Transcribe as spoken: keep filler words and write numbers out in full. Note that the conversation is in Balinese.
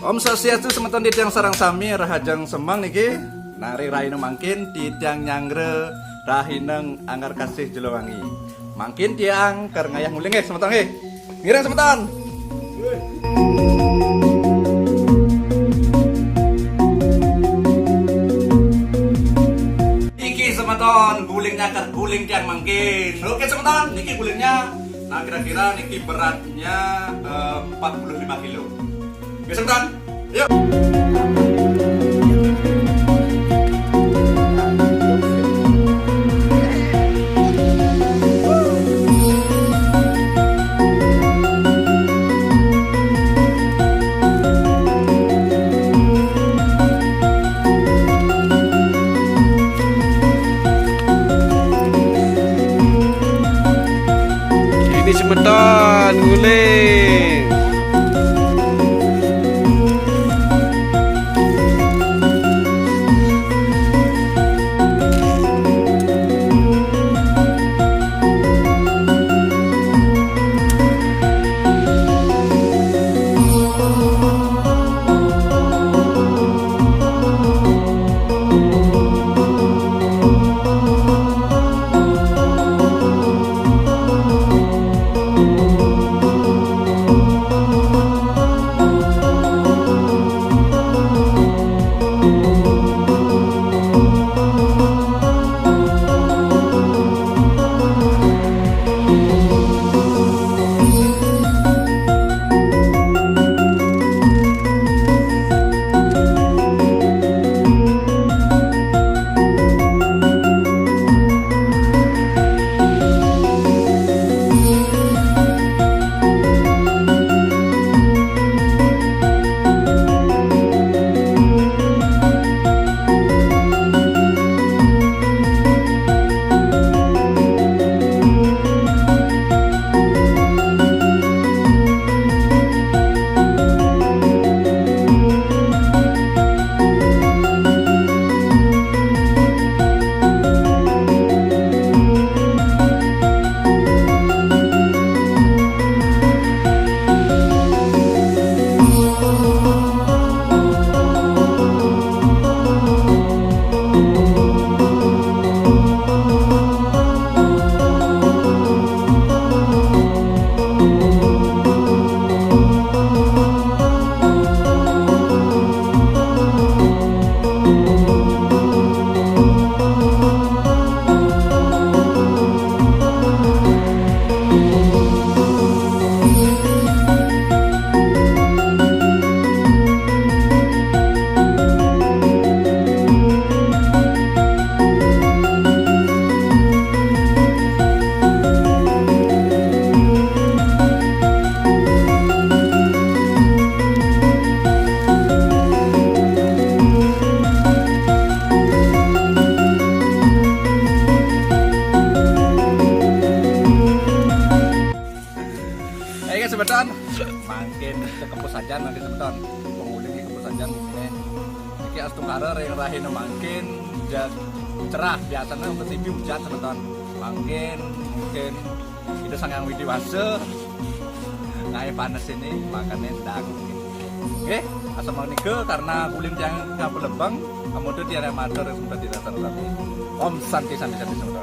Om Swastiastu semeton titiang sareng sami, rahajeng semeng niki. Nari rahina mangkin titiang nyanggra rahineng anggar kasih jelo wangi. Mangkin tiang kar ngayah nguling nggih semeton nggih. Ngiring semeton. Iki semeton gulingnya kar guling tiang mangkin. Oke semeton, niki gulingnya. Nah kira-kira niki beratnya eh, empat puluh lima kilo. Oke semeton. Yuk. Ini semeton nguling. Ayo semeton, mangkin kita kepus aja nanti semeton. Penguling ini kepus aja di sini. Iki astungkara ring rahina mangkin jag cerah, biasanya ke T V hujan semeton. Mangkin mungkin itu sangang widi wasa. Nah, panas ini makanya ndak. Oke, asal mau nika karena kulit yang kabelebang, kemudian dia matur sudah tidak terlalu. Om Santi Santi Santi Santi.